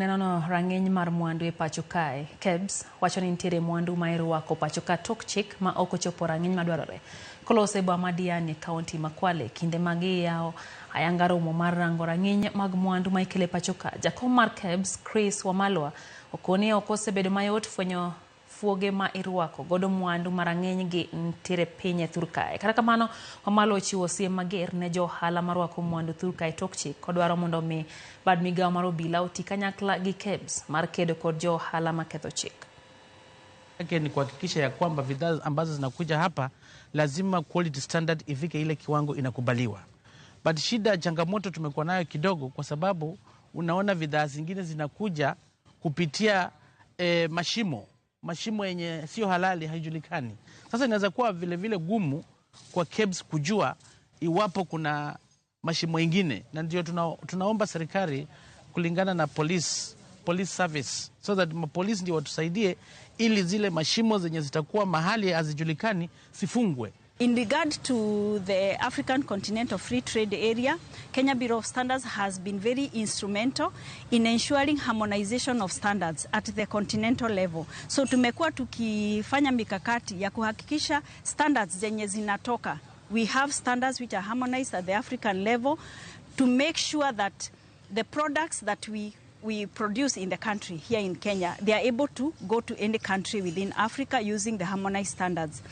Ne nono rang'iny mar mwandu e pacho kae, KEBS, wacho ni nitiere mwandu ma irwako pacho ka tok chik ma ok ochopo rang'iny madwarore. Koloso e boma ma Diani e kaunti ma Kwale kinde ma giyawo ayanga romo mar rango rang'iny mag mwandu ma ikelo e pacho ka. Jakom mar KEBS, Chris Wamalwa, okoni ok osebedo mayot fwenyo fuoge ma irwako godo mwandu ma rang'iny gi nitiere piny e thur kae. Kata kamano, Wamalwa ochiwo siem mager ne jo ohala marwako mwandu thur kae tok chik kodwaro mondo mi bad migawo mar obila oti kanyakla gi KEBS mar kedo kod jo ohala maketho chik. Yake ni kuhakikisha ya kwamba bidhaa ambazo zinakuja hapa lazima quality standard ifike ile kiwango inakubaliwa. But shida, changamoto tumekuwa nayo kidogo, kwa sababu unaona bidhaa zingine zinakuja kupitia mashimo yenye sio halali, haijulikani. Sasa inaweza kuwa vile vile gumu kwa KEBS kujua iwapo kuna mashimo ingine, na ndio tunaomba serikali kulingana na police service so that mapolisi ndio watusaidie ili zile mashimo zenye zitakuwa mahali hazijulikani zifungwe. In regard to the African Continental Free Trade Area, Kenya Bureau of Standards has been very instrumental in ensuring harmonization of standards at the continental level. So tumekuwa tukifanya mikakati ya kuhakikisha standards zenye zinatoka. We have standards which are harmonized at the African level to make sure that the products that we produce in the country here in Kenya, they are able to go to any country within Africa using the harmonized standards.